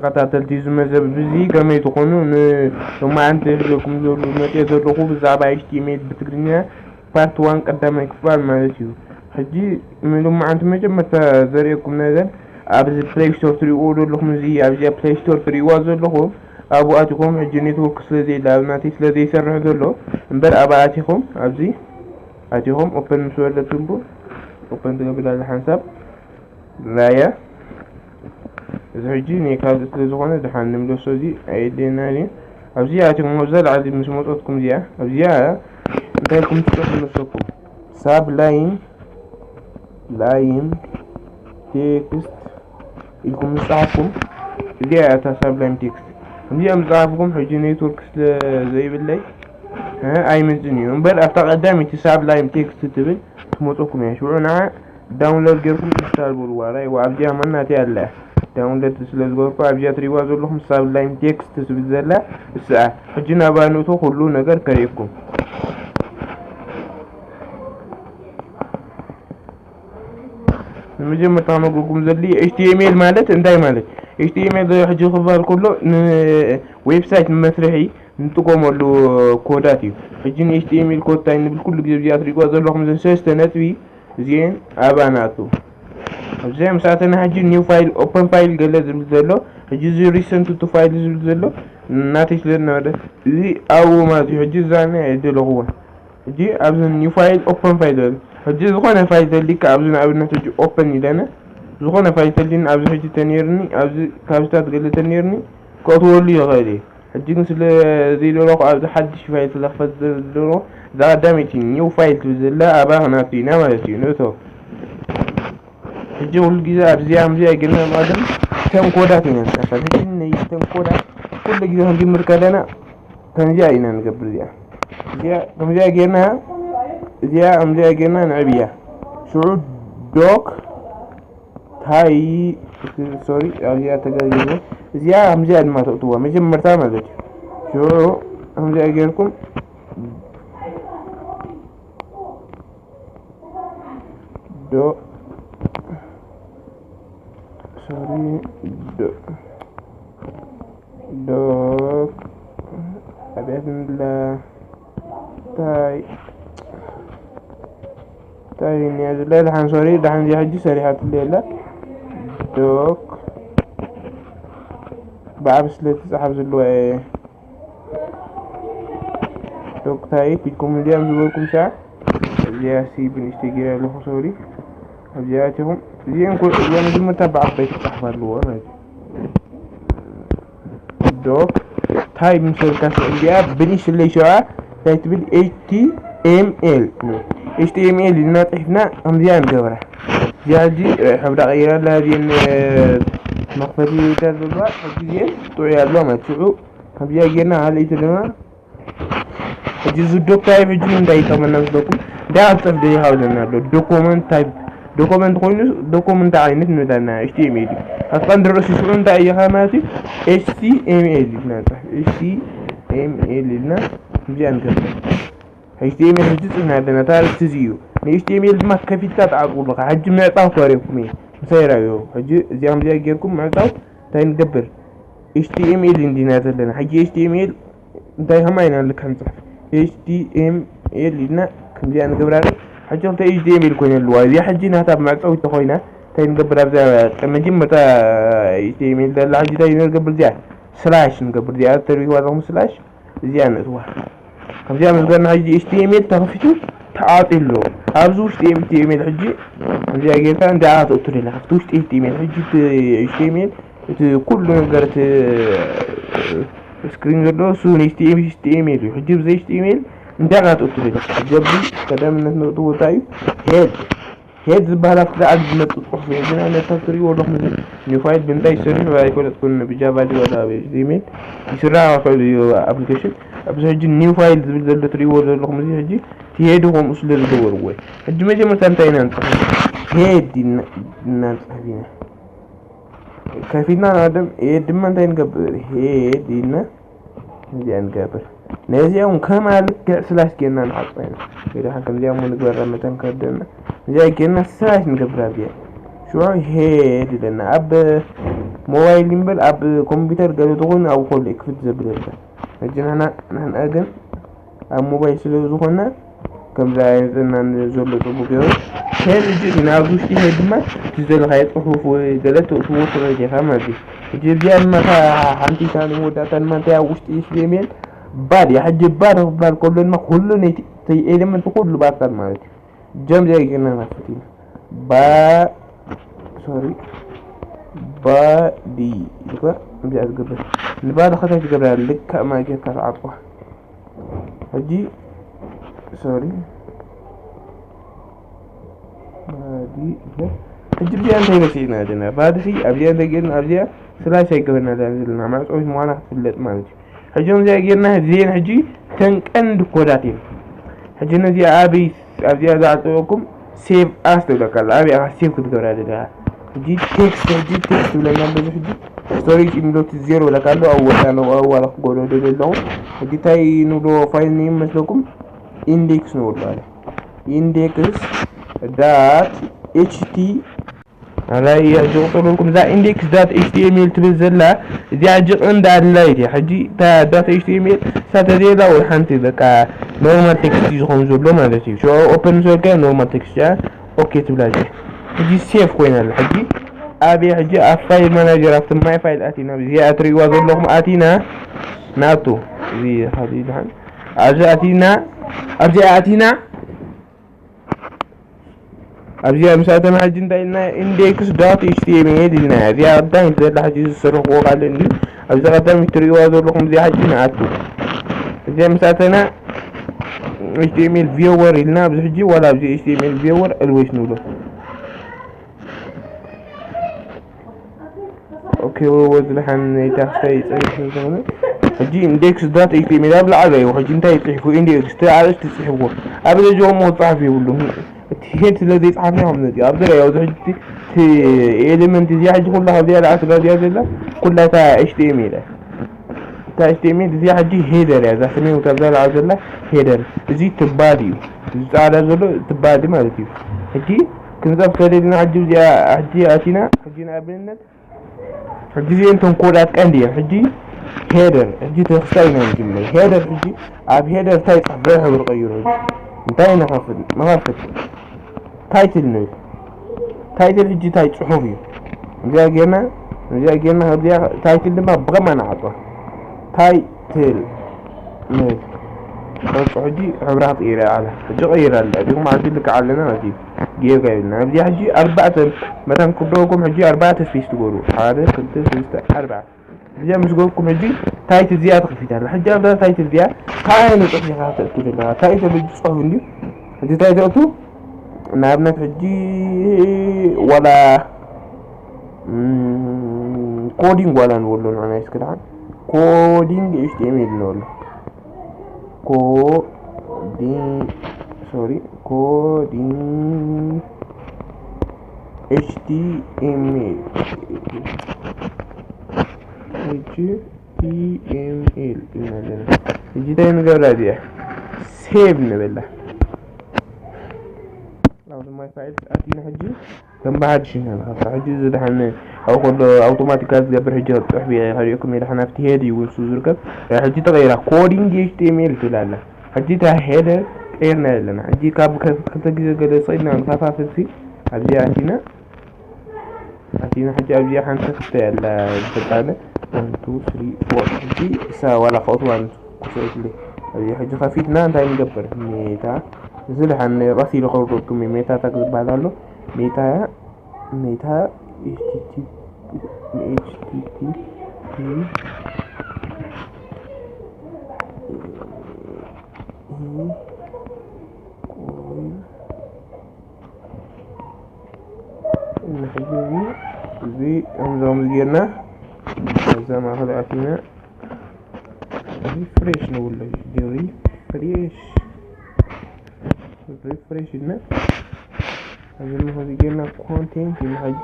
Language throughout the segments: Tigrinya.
ተኸታተልቲ እዚ መዘብ እዚ ከመይ ትኾኑ? ንሎማዓንቲ ሒዘኩም ዘሉ መፅእ ዘለኹ ብዛዕባ ኤች ቲ ኤም ኤል ብትግርኛ ፓርት ዋን ቀዳማይ ክፋል ማለት እዩ። ሕጂ ንሎማዓንቲ መጀመርታ ዘርእየኩም ነገር ኣብዚ ፕሌይ ስቶር ትሪእዎ ዘለኹም፣ እዚ ኣብዚኣ ፕሌይ ስቶር ትሪእዋ ዘለኹም ኣብኡ ኣቲኹም፣ ሕጂ ኔትወርክ ስለ ዘየለ ኣብ ናተይ ስለ ዘይሰርሕ ዘሎ እምበር ኣብኣ ኣቲኹም፣ ኣብዚ ኣቲኹም ኦፐን ምስ በለትኩም ኦፐን ትገብር ኣላ ሓንሳብ ራያ። እዚ ሕጂ ናይ ካልእ ስለ ዝኾነ ድሓን ንምለሶ እዚ ኣየድልየና እዩ። ኣብዚ ኣቲኹም ኣብዛ ላዕሊ ምስ መፀትኩም እዚኣ ኣብዚኣ እንታይ ኢልኩም ትፅሕፉ መስለኩም? ሳብ ላይን ላይን ቴክስት ኢልኩም ምፅሓፍኩም እዚኣ እያ እታ ሳብ ላይን ቴክስት። ከምዚኣ ምፅሓፍኩም ሕጂ ኔትወርክ ስለ ዘይብለይ እ፣ ኣይምፅን እዩ እምበር ኣብታ ቀዳመይቲ ሳብ ላይን ቴክስት ትብል ትመፀኩም እያ። ሽዑ ንዓ ዳውንሎድ ጌርኩም ኢንስታል በልዋ። ራይዋ ኣብዚኣ ማናተይ ኣላ ዳውንሎድ ስለ ዝገበርኩ ኣብዚኣ ትሪእዋ ዘለኹም ሳብ ላይን ቴክስት ትብል ዘላ እሳ። ሕጂ ናብኣ ንእቶ ኩሉ ነገር ከርእየኩም። ንመጀመርታ ከመግኩም ዘድሊ ኤች ቲ ኤም ኤል ማለት እንታይ ማለት? ኤች ቲ ኤም ኤል ሕጂ ክበሃል ከሎ ንዌብሳይት ንመስርሒ ንጥቀመሉ ኮዳት እዩ። ሕጂ ን ኤች ቲ ኤም ኤል ኮድ እንታይ ንብል? ኩሉ ግዜ እዚኣ ትሪእዋ ዘለኹም እዘን ሰለስተ ነጥቢ እዚኤን ኣብኣ ንኣቱ። ኣብዚኣ ምስ ኣተና ሕጂ ኒው ፋይል ኦፐን ፋይል ገለ ዝብል ዘሎ ሕጂ እዚ ሪሰንት ቱ ፋይል ዝብል ዘሎ ናተይ ስለ ዝነበረ እዚ ኣብኡ ማለት እዩ። ሕጂ እዛ ናይ ደለኹዋ ሕጂ ኣብዚ ኒው ፋይል ኦፐን ፋይል በል። ሕጂ ዝኾነ ፋይል ተሊካ ኣብዚ ንኣብነት ሕጂ ኦፐን ኢለና ዝኾነ ፋይል ተሊኒ ኣብዚ ሕጂ ተነይርኒ ኣብዚ ካብዚታት ገለ ተነይርኒ ከእትወሉ ይኽእል እየ። ሕጂ ግን ስለ ዘይደለኹ ኣብዚ ሓድሽ ፋይል ስለክፈት ዘለኹ እዛ ቀዳመይቲ ኒው ፋይል ትብል ዘላ ኣብኣ ክናቱ ኢና ማለት እዩ። ንእቶ ሕጂ ኩሉ ግዜ ኣብዚኣ ከምዚኣ ጌርና ማለም ከም ኮዳት ኢና ንጠፈል። ሕጂ ነይተን ኮዳት ኩሉ ግዜ ክንጅምር ከለና ከምዚኣ ኢና ንገብር። እዚኣ እዚኣ ከምዚኣ ጌርና እዚኣ ከምዚኣ ጌርና ንዕብያ። ሽዑ ዶክ ታይ ሶሪ ኣብዚኣ ተገሪቡ እዚኣ ከምዚኣ ድማ ተእትዋ መጀመርታ ማለት እዩ። ሽዑ ከምዚኣ ጌርኩም ዶ ሶሪ ዶ ዶክ ኣብያት ንላ ታይ ታይ እኒኣ ዝብላ ድሓን ሶሪ ድሓን እዚኣ ሕጂ ሰሪሓትሉ የላ ዶክ ብዓብ ስለ ትፅሓፍ ዘለዋ እየ። ዶክ ታይፕ ኢልኩም እንዲያም ዝበልኩም ሰዓት እዚኣ ሲ ብንእሽተይ ገይረ ኣለኹ ሶሪ ኣብዚኣ ኣቲኹም እዚአን እዚኣ መጀመርታ ብዓበይቲ ክፅሓፍ ኣለዎ ማለት እዩ። ዶክ ታይ ምስ በልካ ስለ እዚኣ ብንእሽተይ ሸዋ እንታይ ትብል ኤች ቲ ኤም ኤል ኤች ቲ ኤም ኤል ኢልና ፅሒፍና ከምዚኣ ንገብራ። እዚኣ ሕጂ ሕብራ ቀይራ ኣላ እዚአን መኽፈቲ ዳ ዘለዋ ሕጂ እዚአን ጥዑይ ኣለዋ ማለት ሽዑ ከምዚኣ ጌርና ካልኣይቲ ድማ ሕጂ እዚ ዶክ ታይፕ ሕጂ ንምንታይ ይጠቕመና መስለኩም? እንታይ ኣብ ፅሑፍ ደሊኻ ብለና ኣሎ ዶኮመንት ታይፕ ዶኮመንት ኮይኑ ዶኮመንት ዓይነት ንብለና ኤች ቲ ኤም ኤል እዩ። ኣብ ቀንዲ ርእሲ ሽዑ እንታይ እየኻ ማለት እዩ? ኤች ቲ ኤም ኤል ኢልና ንፅሕፍ ኤች ቲ ኤም ኤል ኢልና እዚኣ ንገብር። ኤች ቲ ኤም ኤል ሕጂ ፅሕና ኣለና ታሪክ እዚ እዩ። ን ኤች ቲ ኤም ኤል ድማ ከፊትካ ትዓፅው ኣለኻ። ሕጂ ምዕፃው ከሪኩም እየ ምሳይ ራዮ። ሕጂ እዚኣ ከምዚኣ ጌርኩም ምዕፃው እንታይ ንገብር? ኤች ቲ ኤም ኤል እንዲና ዘለና ሕጂ ኤች ቲ ኤም ኤል እንታይ ከማ ኢና ልካ ንፅሕፍ ኤች ቲ ኤም ኤል ኢልና ከምዚኣ ንገብራ ዶ? ሕጂ ክልተ ኤች ቲ ኤም ኤል ኮይነ ኣለዋ እዚኣ ሕጂ ናታ መዕፀዊት ተኮይና እንታይ ንገብር ኣብዛ መጀመርታ ኤች ቲ ኤም ኤል ዘላ ሕጂ እንታይ ንገብር እዚኣ ስላሽ ንገብር እዚኣ ተሪእዋ ኣለኹም ስላሽ እዚኣ ንእትዋ ከምዚኣ ምስ ገርና ሕጂ ኤች ቲ ኤም ኤል ተኸፊቱ ተዓፂ ኣሎ ኣብዚ ውሽጢ ኤች ቲ ኤም ኤል ሕጂ እዚኣ ጌርካ እንዲኣ ተእቱ ደላ ካብቲ ውሽጢ ኤች ቲ ኤም ኤል ሕጂ ኤች ቲ ኤም ኤል እቲ ኩሉ ነገር እቲ ስክሪን ዘሎ እሱ ን ኤች ቲ ኤም ኤል እዩ። ሕጂ ብዘይ ኤች ቲ ኤም ኤል እንታይ ኢኻ ትእቱ ደለኻ? ሕጂ ኣብዚ ቀዳምነት ነጥቡ እንታይ እዩ? ሄድ ሄድ ዝበሃል ኣብቲ ላዕሊ ዝመጽእ ጽሑፍ እዩ። ግን ኣብነት ካብ ትርእይዎ ኣለኹም እዚ ኒው ፋይል ብምንታይ ይሰርሕ ኣይፈለጥኩን። ብጃቫ ድዩ ዋላ ብኤች ቲ ኤም ኤል ይስራሕ ይኽእል እዩ ኣፕሊኬሽን። ኣብዚ ሕጂ ኒው ፋይል ዝብል ዘሎ ትርእይዎ ዘለኹም እዚ ሕጂ እቲ ሄዱ ከምኡ ስለ ዝገበርዎ እዩ። ሕጂ መጀመርታ እንታይ ኢና ንጽሕፍ? ሄድ ኢና ንጽሕፍ ኢና። ከፊልና ንቐደም ሄድ ድማ እንታይ ንገብር? ሄድ ኢልና እዚኣ ንገብር። ነዚኦም ከማ ልክዕ ስላሽ ጌርና ንዓጽዋ ኢና። ወይ ደሓን ከምዚኣ እሞ ንግበራ መጠን ከብደና። እዚኣ ጌርና ስላሽ ንገብር ኣብዚኣ። ሽዑ ሄድ ኢለና። ኣብ ሞባይል እምበር ኣብ ኮምፒውተር ገለ ዝኾነ ኣብ ኮሉ ክፍት ዘብል የለን። ሕጂ ንሕና ንሕና ግን ኣብ ሞባይል ስለ ዝኾነ ከምዚ ኣየምፅእናን ዘሎ ፅቡቅ ገይሩ። ከይድ ሕጂ እቲ ናብ ውሽጢ ከይድ ድማ እቲ ዘለካዮ ፅሑፍ ወይ ገለ ትእትዎ ትኽእል ኢኻ ማለት እዩ። ሕጂ እዚኣ ድማ እታ ሓንቲ እታ ንመወዳእታ ድማ እንታይ ኣብ ውሽጢ ኤች ቲ ኤም ኤል ባድ እያ። ሕጂ ባድ ክባል ከሎ ድማ ኩሉ ነቲ እቲ ኤሌመንት ኩሉ ባድ ማለት እዩ። ጀም ዘይገና ናፈት ኢና ባ ሶሪ ባዲ ኢልካ እዚኣ ትገብር ንባዲ ከታይ ትገብራ ልክዕ ማይ ጌርካ ትዓጥዋ። ሕጂ ሶሪ ባዲ ኢልካ ሕጂ ብዚኣ እንታይ ረሲዕና ዘለና ባዲ ሲ ኣብዚኣ እንታይ ጌርና ኣብዚኣ ስላሽ ኣይገበርና ዘለና ማዕፆ ምዃና ክትፍለጥ ማለት እዩ። ሕጂ ከምዚኣ ጌርና እዚኤን ሕጂ ተን ቀንዲ ኮዳት እየን። ሕጂ ነዚኣ ኣበይ ኣብዚኣ ዝዓፀወኩም ሴቭ ኣስ ትብለካ ኣላ። ኣበይ ኢኻ ሴቭ ክትገብራ ዘለኻ? ሕጂ ቴክስት ሕጂ ቴክስት ትብለና ኣሎ። እዚ ሕጂ ስቶሬጅ ኢንዶት ዜሮ ብለካ ኣሎ። ኣብ ወዳ ነው ኣብ ዋላ ክጎዶ ደለ ኣለኹ። ሕጂ እንታይ ንብሎ ፋይል ኔም መስለኩም? ኢንዴክስ ንብሎ ኣለ። ኢንዴክስ ዳት ኤች ቲ ኣላይ ሕጂ ቁፅር ልኩም እዛ ኢንዴክስ ዳት ኤች ቲ ኤም ኤል ትብል ዘላ እዚኣ ሕጂ ቀንዲ ኣድላይት እያ። ሕጂ እታ ዳት ኤች ቲ ኤም ኤል ሳተ ዜላ ወይ ሓንቲ በቃ ኖርማል ቴክስት እዩ ዝኾን ዘሎ ማለት እዩ። ሽዑ ኦፕን ምስ በልካዮ ኖርማል ቴክስት እያ ኦኬ ትብላ እዚኣ። ሕጂ ሴፍ ኮይና ኣላ። ሕጂ ኣበይ ሕጂ ኣብ ፋይል ማናጀር ኣብቲ ማይ ፋይል ኣቲና እዚኣ ትርእይዋ ዘለኹም ኣቲና ናቱ እዚ ሓዲ ድሓን ኣብዚ ኣቲና ኣብዚ ኣቲና ኣብዚኣ ምስ ኣተና ሕጂ እንታይ ኢልና ኢንዴክስ ዳት ኤች ቲ ኤም ኤል ኢልና እዚኣ ቀዳሚት ዘላ ሕጂ ዝሰርሕዎ ካልእ እንድዩ። ኣብዚ ቀዳሚት ትርእይዋ ዘለኹም እዚኣ ሕጂ ንኣቱ እዚኣ ምስ ኣተና ኤች ቲ ኤም ኤል ቪወር ኢልና ኣብዚ ሕጂ ዋላ ኣብዚ ኤች ቲ ኤም ኤል ቪወር ኣልዌይስ ንብሎ። ኦኬ ወወ ዝለሓን ናይ ታክስታይ ይፅሕፍ ስለዝኾነ ሕጂ ኢንዴክስ ዳት ኤች ቲ ኤም ኤል ኣብ ላዕሊ እዩ። ሕጂ እንታይ ይፅሕፉ ኢንዴክስ እቲ ኣርእስቲ ይፅሕፍዎ ኣብ ደጅኦም ክፅሓፍ የብሉን። እቲ ሄድ ስለ ዘይፅሓፍ እዮም ነዚ ኣብ ዙሪያ ኣብዚ ሕጂ እቲ ኤሌመንት እዚኣ ሕጂ ኩላ ካብዚኣ ላዕሊ ስጋ እዚኣ ዘላ ኩላ እታ ኤች ቲ ኤም ኤል እያ። እታ ኤች ቲ ኤም ኤል እዚኣ ሕጂ ሄደር እያ። እዛ ሰማያዊት ኣብዛ ላዕሊ ዘላ ሄደር እዚ ትባዲ እዩ። እዚ ፃዕዳ ዘሎ ትባዲ ማለት እዩ። ሕጂ ክንፀፍ ከደልና ሕጂ እዚኣ ሕጂ ኣቲና ሕጂ ንኣብነት ሕጂ እዚአን እተን ኮዳት ቀንዲ እየን። ሕጂ ሄደር ሕጂ ተክስታይ ኢና ንጅምር። ሄደር ሕጂ ኣብ ሄደር እንታይ ይፅሕፍ? ብሕብሪ ቀይሩ። ሕጂ እንታይ ንኸፍል? ንኸፍል። ታይትል ንብል። ታይትል ሕጂ እንታይ ፅሑፍ እዩ? እዚኣ ጌርና እዚኣ ጌርና እዚኣ ታይትል ድማ ብኸማ ንዓፅዋ። ታይትል ንብል። ቅርፂ ሕጂ ሕብራ ክትቀይራ ኣላ። ሕጂ ቀይራ ኣላ። እዚኹም ዓዲ ልክዕ ኣለና ማለት እዩ። ጌጋ የብልና። ኣብዚ ሕጂ ኣርባዕተ መታን ክብደወኩም ሕጂ ኣርባዕተ ስፔስ ትገብሩ። ሓደ፣ ክልተ፣ ሰለስተ፣ ኣርባዕተ። እዚኣ ምስ ገብኩም ሕጂ ታይት እዚኣ ተኸፊታ ኣላ። ሕጂ ኣብዛ ታይት እዚኣ እንታይ ዓይነት ጽሑፍ ኢኻ ተእቱ ዘለኻ? ታይት ሕጂ ጽሑፍ እንድዩ። ሕጂ እንታይ ተእቱ? ንኣብነት ሕጂ ዋላ፣ እም፣ ኮዲንግ ዋላ ንበሎ ንዓና እስኪ ደሓን። ኮዲንግ ኤች ቲ ኤም ኤል ንበሎ። ኮዲንግ፣ ሶሪ፣ ኮዲንግ ኤች ቲ ኤም ኤል፣ ኤች ቲ ኤም ኤል ኢና ዘለና። ሕጂ እንታይ ንገብራ እዚኣ? ሴቭ ንበላ። ኣብ ማይ ፋይል ኣቲና ሕጂ ከም ብሓድሽ ኢና ንኸፍታ። ሕጂ እዚ ደሓን ኣብኡ ከሎ ኣውቶማቲካል ዝገብር ሕጂ ክፅሕፍ እየ ከሪእኩም እየ። ደሓን ኣብቲ ሄድ እዩ ንሱ ዝርከብ። ሕጂ ተቐይራ ኮዲንግ ኤች ቲ ኤም ኤል ትብል ኣላ። ሕጂ እታ ሄደር ቀይርና ኣለና። ሕጂ ካብ ከ-፣ ክልተ ግዜ ገለ ስቕ ኢልና ንኸፋፍልሲ ኣብዚኣ ኣቲና፣ ኣቲና ሕጂ ኣብዚኣ ሓንቲ ክልተ እያ ኣላ ዝፈልጣለ። ዋን፣ ቱ፣ ስሪ፣ ፎር። ሕጂ እሳ ዋላ ከእትዋ ንሱ ክስእትለይ። ኣብዚ ሕጂ ከፊትና እንታይ ንገብር? ሜታ። እዚ ደሓን ቀስ ኢሉ ከውርደኩም እዩ። ሜታ ታግ ዝበሃል ኣሎ። ሜታ፣ ሜታ፣ ኤች ቲ ቲ ፒ፣ ኤች ቲ ቲ ፒ፣ ቆይ፣ ንሕጂ እዚ ከምዚ ከምዚ ጌርና፣ ኣብዛ ማእኸል ኣቲና፣ ሪፍሬሽ ንብሎ እዩ። ሪፍሬሽ፣ ሪፍሬሽ ኢልና፣ ኣብዚ ማእኸል ጌርና ኮንቴንት ኢልና፣ ሕጂ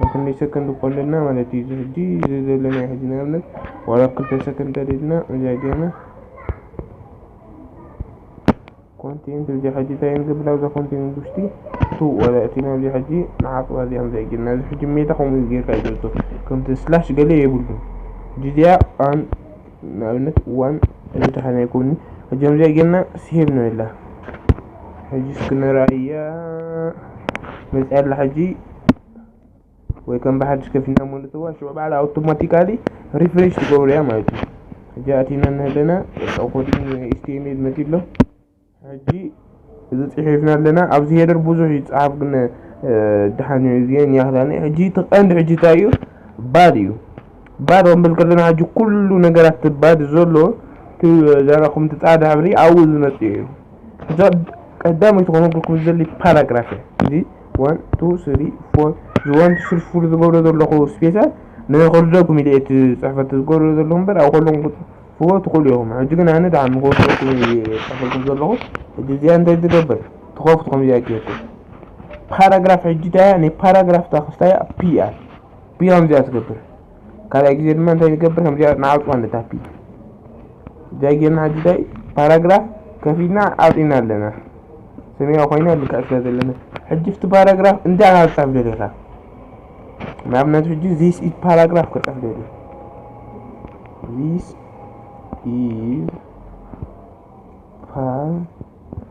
ኣብ ክንደይ ሰከንድ እኮ ኣለና ማለት እዩ። እዚ ሕጂ እዚ ዘለና እዩ። ሕጂ ንኣብነት ዋላ ክልተ ሰከንድ ተደሊልና፣ እዚኣ ጌርና ኮንቴንት እዚ ሕጂ እንታይ ንገብር ኣብዛ ኮንቴንት ውሽጢ ቱ ወላ እቲ ናብዚ ሕጂ ንዓጽዋ እዚኣ ንዘይ ጌርና እዚ ሕጂ ሜታ ከምኡ እዩ ጌርካ ይገልጾ። ከምቲ ስላሽ ገለ የብሉን። ጅድያ ኣን ንኣብነት ዋን እዚ ተሓን ኣይኮኒ። ሕጂ ከምዚኣ ጌርና ሴቭ ንበላ። ሕጂ እስኪ ንርኣያ መጽኣ ኣላ ሕጂ ወይ ከም ብሓድሽ ከፊትና ሞልትዋ ሽዑ ባዕላ ኣውቶማቲካሊ ሪፍሬሽ ትገብሩ እያ ማለት እዩ። ሕጂ ኣቲና እንህለና ኮዲንግ ኤችቲኤምኤል መፂ ኣሎ። ሕጂ እዚ ፅሒፍና ኣለና ኣብዚ ሄደር ብዙሕ ይፅሓፍ ግን ድሓን እዩ እዚአን ያክላኒ። ሕጂ እቲ ቀንዲ ሕጂ እንታይ እዩ ባድ እዩ። ባድ ወንብል ከለና ሕጂ ኩሉ ነገራት ባድ ዘሎ እቲ ዘራኹም እቲ ፃዕዳ ሕብሪ ኣብኡ ዝመፅእ እዩ። እዛ ቀዳመይቲ ክነግረኩም ዝደሊ ፓራግራፍ እያ። እዚ ዋን ቱ ስሪ ፎር እዚ ዋን ቱ ስሪ ፎር ዝገብሮ ዘለኹ ስፔሳት ንክርደኩም ኢለ እቲ ፅሕፈት ዝገብሮ ዘለኹ እምበር ኣብ ከለኹም ክፅሕፍዎ ትኽእሉ ኢኹም። ሕጂ ግን ኣነ ደሓን ንክወስደኩም እየ ፅሕፈልኩም ዘለኹ። ሕጂ እዚኣ እንታይ ትገብር ትኸፍቱ ከምዚኣ ጌርኩም ፓራግራፍ ሕጂ እንታይ እያ ናይ ፓራግራፍ ታክስታ እያ ፒ እያ ፒ ከምዚኣ ትገብር። ካልኣይ ግዜ ድማ እንታይ ንገብር ከምዚኣ ንዓፅዋ ነታ ፒ እዚኣ ጌርና ሕጂ እንታይ ፓራግራፍ ከፊልና ዓፂና ኣለና። ሰማያዊ ኮይና ልክዕ ስለ ዘለና ሕጂ ፍቲ ፓራግራፍ እንታይ ክትፃፍ ደሊኻ ንኣብነት ሕጂ this is paragraph ክፅሕፍ ደሊ this is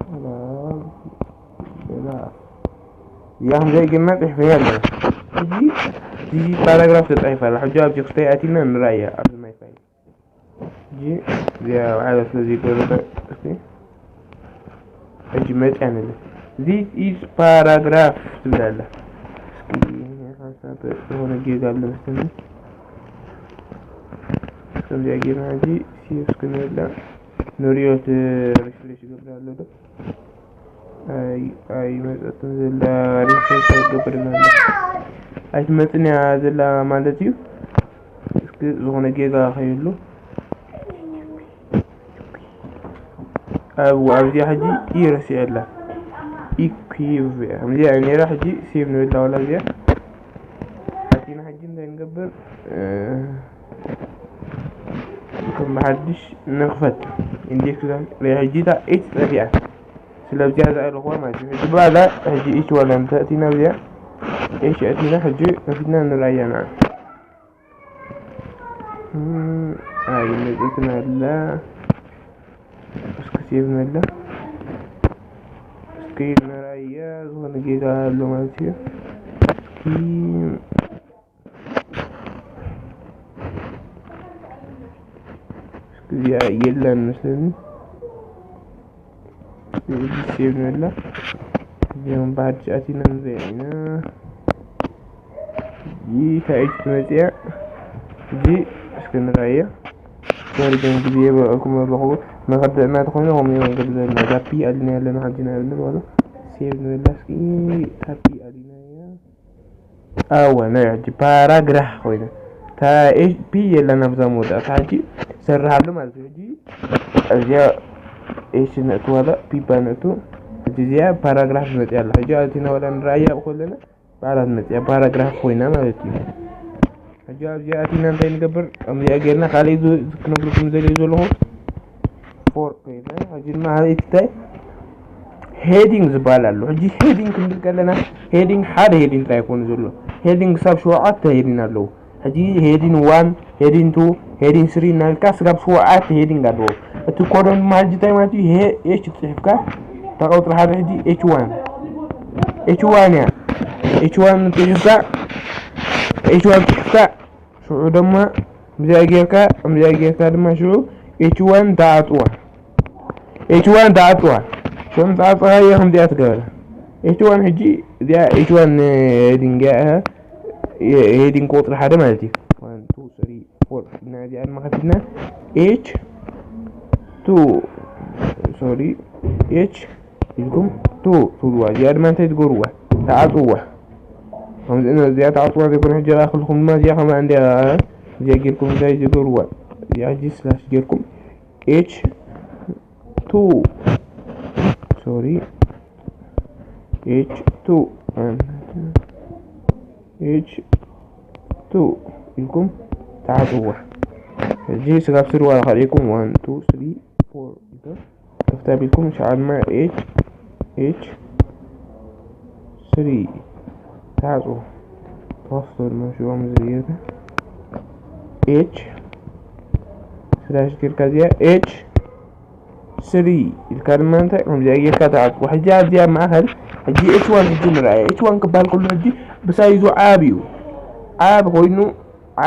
paragraph እዚኣ ከምዚኣ ጌርና ፅሒፈያ ኣለና። ሕጂ እዚ ፓራግራፍ ተፃሒፋ ኣላ። ሕጂ ኣብዚ ክስታይ ኣቲና ንረኣያ ኣብዚ ማይ ፋይል ሕጂ እዚኣ ባዕላ ስለ ዘይገረጠ እስኪ ሕጂ መፅያ ንብል this is paragraph ትብል ኣላ። እስኪ ሓንሳብ ዝኾነ ጌጋ ኣሎ መስተኒ። ከምዚኣ ጌርና ሕጂ ሴቭ እስክንብላ ንሪኦ እቲ ሪፍሬሽ ይገብር ኣሎ ዶ ኣይመፀትን ዘላ ሪፍሬሽ ኣይገብርን ኣሎ ኣይትመፅን እያ ዘላ ማለት እዩ። እስኪ ዝኾነ ጌጋ ከይህሉ ኣብ ኣብዚኣ ሕጂ ኢ ረሲዐ ኣላ ኢኩቭ እያ ከምዚኣ እያ ነይራ። ሕጂ ሴቭ ንብላ ዋላ እዚኣ ኣቲና ሕጂ እንታይ ንገብር ከም ብሓድሽ ንኽፈት ኢንዴክስ ዛን ሪኣ ሕጂ እታ ኤች ጠፊኣ ስለዚኣ ዝኣለኹዋ ማለት እዩ። ሕጂ ብኣላ ሕጂ ኤች ዋላ እንተ ኣቲና ኣብዚኣ ኤች ኣቲና ሕጂ ከፊትና ንርኣያ ንዓ ኣይመፅትን ኣላ እስኪ ሴቭ ንበላ እስኪ ንርኣያ ዝኾነ ጌጋ ኣሎ ማለት እዩ። እስኪ እዚኣ የላን መስለኒ። እዚ ሴቭ ንበላ እዚኦም ብሓድሽ ኣቲና ንሪኣ ኢና። እዚ ካብ ኤች ትመፅያ እዚ እስኪ ንርኣያ። ሶሪ ግን ግዜ የብረእኩም ኣለኹ። መኸድዕና ተኾይኑ ከምኡ እዮም ገብ ዘለና እዛ ፒ ኣሊና ኣለና ሕጂ ንኣብነት ማለት ሴቭ ንበላ እስኪ እታ ፒ ኣሊና እያ። ኣወ ናይ ሕጂ ፓራግራፍ ኮይነ እታ ፒ የላን ኣብዛ መወዳእታ ሕጂ ሰርሃሉ ማለት እዩ። ሕጂ እዚኣ ኤች ነእትዋላ ፒ ባነእቱ ሕጂ እዚኣ ፓራግራፍ መፅያ ኣላ። ሕጂ ኣብቲ ናወላ ንረኣያ ከለና ባዕላ ትመፅያ ፓራግራፍ ኮይና ማለት እዩ። ሕጂ ኣብዚኣ ኣቲና እንታይ ንገብር ከምዚኣ ጌርና ካልእ ክነግርኩም ዘልዩ ዘለኹ ፎር ኮይና ሕጂ ድማ ካልኣይቲ እንታይ ሄዲንግ ዝበሃል ኣሎ። ሕጂ ሄዲንግ ክንብል ከለና ሄዲንግ ሓደ ሄዲንግ ጥራይ ኣይኮኑ ዘሎ ሄዲንግ ክሳብ ሸውዓተ ሄዲንግ ኣለዉ። ሕጂ ሄዲንግ ዋን ሄዲንግ ቱ ሄዲንግ ስሪ እናልካ ስጋብ ሸውዓተ ሄዲንግ ኣለዎ። እቲ ኮዶን ድማ ሕጂ እንታይ ማለት እዩ? ይሄ ኤች ፅሒፍካ እታ ቀፅሪ ሓደ ሕጂ ኤች ዋን ኤች ዋን እያ። ኤች ዋን ፅሒፍካ ኤች ዋን ፅሒፍካ ሽዑ ድማ እዚኣ ጌርካ እዚኣ ጌርካ ድማ ሽዑ ኤች ዋን ተዓፅዋ ኤች ዋን ተዓፅዋ ሽዑ ተዓፅኻዮ ከምዚኣ ትገበራ ኤች ዋን ሕጂ እዚኣ ኤች ዋን ሄዲንግ ሄዲንግ ቁፅሪ ሓደ ማለት እዩ። ዋን ቱ ስሪ ፎር እና እዚኣ ድማ ከፊትና ኤች ቱ ሶሪ ኤች ኢልኩም ቱ ትብልዋ እዚኣ ድማ እንታይ ትገብርዋ ተዓፅዋ ከምዚ እዚኣ ተዓፅዋ ዘይኮነ ሕጂ ኸዓ ክልኩም ድማ እዚኣ ከማ እንዲያ እዚኣ ጌርኩም እንታይ ትገብርዋ እዚኣ ሕጂ ስላሽ ጌርኩም ኤች ቱ ሶሪ ኤች ቱ ኤች ቱ ኢልኩም ተዓፅዋ። ሕጂ ስጋብ ስሪ ዋላ ካልኢኩም ዋን ቱ ስሪ ፎር ኢልኩም ከፍታ ቢልኩም ሸዓልማ ኤች ኤች ስሪ ታጹ ፖስት ወድመሽዎም ዝርየተ ኤች ስላሽ ጌርካ እዚኣ ኤች ስሪ ኢልካ ድማ እንታይ ከምዚኣ ጌርካ ተዓጽዋ። ሕጂ ኣብዚኣ ማእኸል ሕጂ ኤች ዋን ሕጂ ንርኣያ። ኤች ዋን ክበሃል ከሎ ሕጂ ብሳይዙ ዓብ እዩ። ዓብ ኮይኑ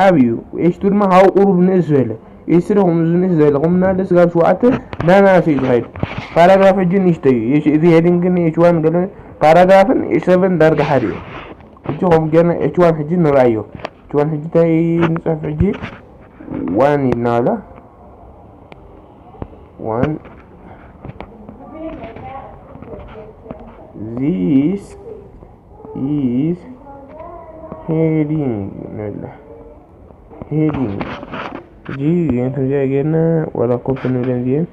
ዓብ እዩ። ኤች ቱ ድማ ካብኡ ቁሩብ ንእስ ዝበለ። ኤች ስሪ ከምኡ ንእስ ዝበለ። ከምኡ እናበለ ስጋብ ሸውዓተ እናናእሰ እዩ ዝኸይድ። ፓራግራፍ ሕጂ ንእሽተይ እዩ። ኤች-፣ እዚ ሄዲንግ ግን ኤች ዋን ገለ ፓራግራፍን ኤች ሰቨን ዳርጋ ሓደ እዩ። ሕጂ ከምኡ ጌርና ኤች ዋን ሕጂ ንርኣዮ። ኤች ዋን ሕጂ እንታይ ንጽሕፍ ሕጂ ዋን ኢልና ኣሎ። ዋን this is heading ንብላ። ሄዲንግ ሕጂ እዚአን ከምዚኣ ጌርና ዋላ ኮፒ ንብለን እዚአን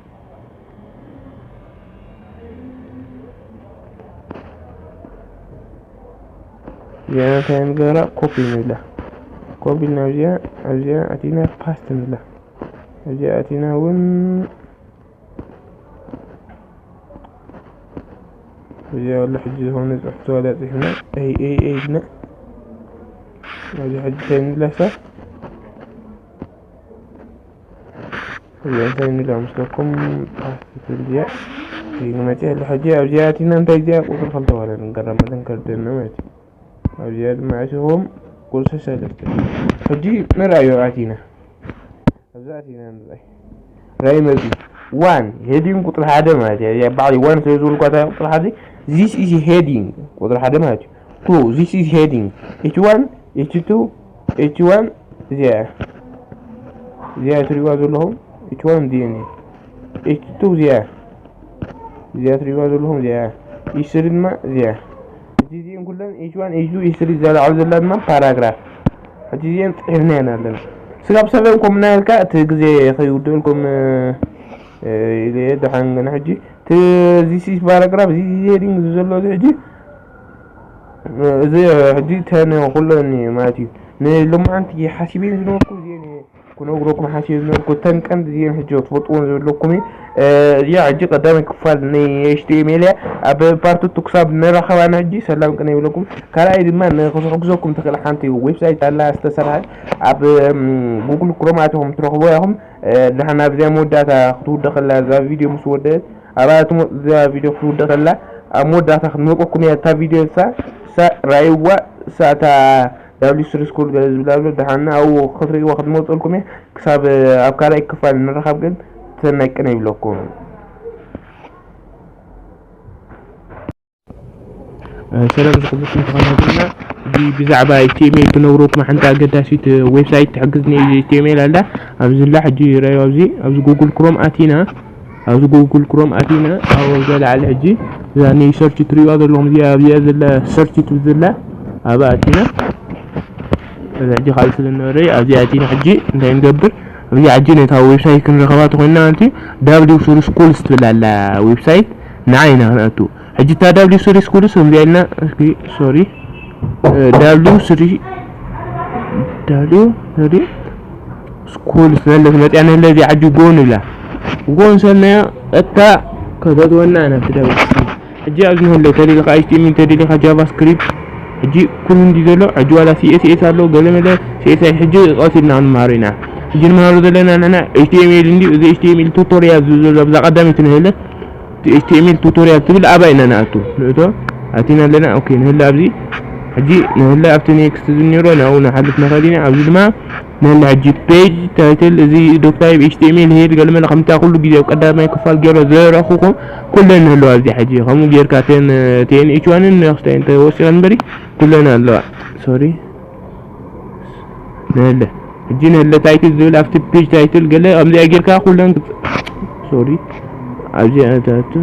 እዚኣ እንታይ ንገብራ? ኮፒ ንብላ። ኮፒ ኢልና ኣብዚኣ፣ ኣብዚኣ ኣቲና ፓስት ንብላ። ኣብዚኣ ኣቲና እውን እዚኣ ኣሎ ሕጂ ዝኾነ ጽሑፍ ተዋላ ጽሒፍና ኤይ ኤይ ኤይ ኢልና ኣብዚ ሕጂ እንታይ ንብላ እሳ እዚኣ እንታይ ንብላ መስለኩም? ፓስት ትብል እዚኣ። እዚ ንመጽእ ኣሎ ሕጂ ኣብዚኣ ኣቲና እንታይ እዚኣ ቁጽሪ ክልተ ዋላ ንገራ መተን ከርደና ማለት እዩ። ኣብዚኣ ድማ ኣቲኹም ቁጽሪ ሰለስተ። ሕጂ ንርኣዮ ኣቲና። ኣብዛ ኣቲና ንርኣይ። ራይ መዚ ዋን ሄዲንግ ቁጽሪ ሓደ ማለት እዩ። እዚኣ በዓል ዋን ስለ ዝብልኳ እታ ቁጽሪ ሓደ this is heading ቁጽሪ ሓደ ማለት እዩ። ቱ this is heading ኤች ዋን ኤች ቱ ኤች ዋን እዚኣ እዚኣ ትሪእዋ ዘለኹም ኤች ዋን እዚኣ እየ። ኤች ቱ እዚኣ እዚኣ ትሪእዋ ዘለኹም እዚኣ ኤች ስሪ ድማ እዚኣ። ሕጂ እዚአን ኩለን ኤች ዋን ኤች ቱ ኤች ስሪ እዛ ላዕሊ ዘላ ድማ ፓራግራፍ። ሕጂ እዚአን ጽሒፍናየን ኣለና። ስጋብ ሰበን ኮምና ኢልካ እቲ ግዜ ከይውድእልኩም ኢለ እየ። ደሓን ግን ሕጂ እቲ this is ፓራግራፍ this is ሄዲንግ ዘሎ እዚ ሕጂ እዚ ሕጂ ተን ኩለን ማለት እዩ። ንሎማዓንቲ ሓሲበን ዝነበርኩ እዚአን ክነግረኩም ሓሲበ ዝነበርኩ እተን ቀንዲ እዚአን ሕጂ ክትፈልጥዎን ዘለኩም እዩ። እዚኣ ሕጂ ቀዳማይ ክፋል ናይ ኤች ቲ ኤም ኤል እያ። ኣብ ፓርት ቱ ክሳብ ንራኸባ ንሕጂ ሰላም ቅነ ይብለኩም። ካልኣይ ድማ ንክትሕግዘኩም ትኽእል ሓንቲ ዌብሳይት ኣላ ዝተሰርሐ ኣብ ጉግል ክሮም ኣቲኹም ትረኽቦ ኢኹም። ንሕና ብዚኣ መወዳእታ ክትውደ ከላ እዛ ቪድዮ ምስ ወደአት ኣብኣ እዛ ቪድዮ ክትውደ ከላ ኣብ መወዳእታ ክትመፀኩም እያ እታ ቪድዮ እሳ እሳ ራይዋ እሳ እታ ዳብሊው ስሪ ስኩል ገለ ዝብል ኣሎ ደሓና ኣብኡ ክትርእይዋ ክትመፀልኩም እየ። ክሳብ ኣብ ካልኣይ ክፋል ንራኸብ ግን ተነቅነ ይብለኩም። ሰላም ዝኽብርኩም ተኸታተልና፣ እዚ ብዛዕባ ኤች ቲ ኤም ኤል ክነግረኩም ሓንቲ ኣገዳሲት ዌብሳይት ትሕግዝኒ እያ። ኤች ቲ ኤም ኤል ኣላ ኣብዚ ላ ሕጂ ይረኣዩ ኣብዚ ኣብዚ ጉግል ክሮም ኣቲና ኣብዚ ጉግል ክሮም ኣቲና ኣብ ኣብዛ ላዕሊ ሕጂ እዛ ናይ ሰርች ትሪእዋ ዘለኹም እዚኣ ኣብዚኣ ዘላ ሰርች ትብል ዘላ ኣብኣ ኣቲና እዚ ሕጂ ካልእ ስለ ነበረ ኣብዚኣ ኣቲና ሕጂ እንታይ ንገብር ኣብዚ ሕጂ ነታ ዌብሳይት ክንረኸባ ተኾይንና ማለት እዩ። ዳብሊው ስሪ ስኩልስ ትብል ኣላ ዌብሳይት ንዓ ኢና ክንኣቱ ሕጂ እታ ዳብሊው ስሪ ስኩልስ ከምዚኣ ኢልና እስኪ ሶሪ ዳብሊው ስሪ ዳብሊው ስሪ ስኩልስ ነለ መፅያ ነለ እዚኣ ሕጂ ጎ ንብላ ጎ ንሰልናዮ እታ ከተእትወና ናብቲ ዳብሊው ስሪ ሕጂ ኣብዚ ንህለ ተደሊኻ ኤች ቲ ኤም ኤል ተደሊኻ ጃቫስክሪፕት ሕጂ ኩሉ እንዲ ዘሎ ሕጂ ዋላ ሲ ኤስ ኤስ ኣሎ ገለ መለ ሲ ኤስ ኤስ ሕጂ ቀስ ኢልና ክንመሃሮ ኢና። ሕጂ ንመሃሮ ዘለና ንሕና ኤች ቲ ኤም ኤል እንዲ እዚ ኤች ቲ ኤም ኤል ቱቶሪያል ዝብል ዘሎ ኣብዛ ቀዳመይቲ ንህለ ኤች ቲ ኤም ኤል ቱቶሪያል ትብል ኣብኣ ኢና ንኣቱ ንእቶ ኣቲና ኣለና። ኦኬ ንህለ ኣብዚ ሕጂ ንህለ ኣብቲ ኔክስት ዝኒሮ ናብኡ ንሓልፍ ንኽእል ኢና። ኣብዚ ድማ ንህለ ሕጂ ፔጅ ታይትል እዚ ዶክታይብ ኤች ቲ ኤም ኤል ሄድ ገልመለ ከምታ ኩሉ ግዜ ኣብ ቀዳማይ ክፋል ገይሮ ዘረእኹኹም ኩለን ንህለዋ ኣብዚ ሕጂ ከምኡ ጌርካ ቴን ቴን ኤች ዋንን ክስታይ እንተወሲኸ ንበሪ ኩለን ኣለዋ። ሶሪ ንህለ ሕጂ ንህለ ታይትል ዝብል ኣብቲ ፔጅ ታይትል ገለ ከምዚኣ ጌርካ ኩለን ክጽ- ሶሪ ኣብዚኣታት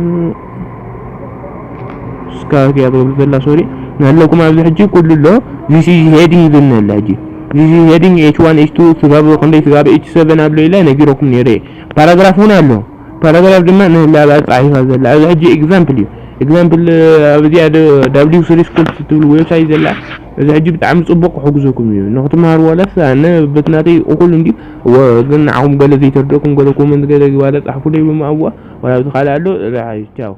ስካክ እያ ትገብር ዘላ ሶሪ ንህለኩም ኣብዚ ሕጂ ኩሉ ኣሎ። ዚስ ኢዝ ሄዲንግ ዝብል ንህለ ሕጂ ዚስ ኢዝ ሄዲንግ ኤች ዋን ኤች ቱ ስጋብ ክንደይ ስጋብ ኤች ሰቨን ኣሎ ኢለ ነጊረኩም ነይረ። ፓራግራፍ እውን ኣሎ። ፓራግራፍ ድማ ንህለ ኣብኣ ጻሒፋ ዘላ ኣብዚ ሕጂ ኤግዛምፕል እዩ። ኤግዛምፕል ኣብዚኣ ዳብሊው ስሪ ስኩልስ ትብል ዌብሳይት ዘላ እዚ ሕጂ ብጣዕሚ ጽቡቕ ክሕግዘኩም እዩ ንክትመሃሩ ዋላስ ኣነ በትናተይ እኹል እንዲ። ግን ንዓኹም ገለ ዘይተርደኩም ገለ ኮመንት ገለ ዋላ ጻሕፉ ደይ ብማእዋ ዋላ ብዝኻልእ ኣሎ። ቻው።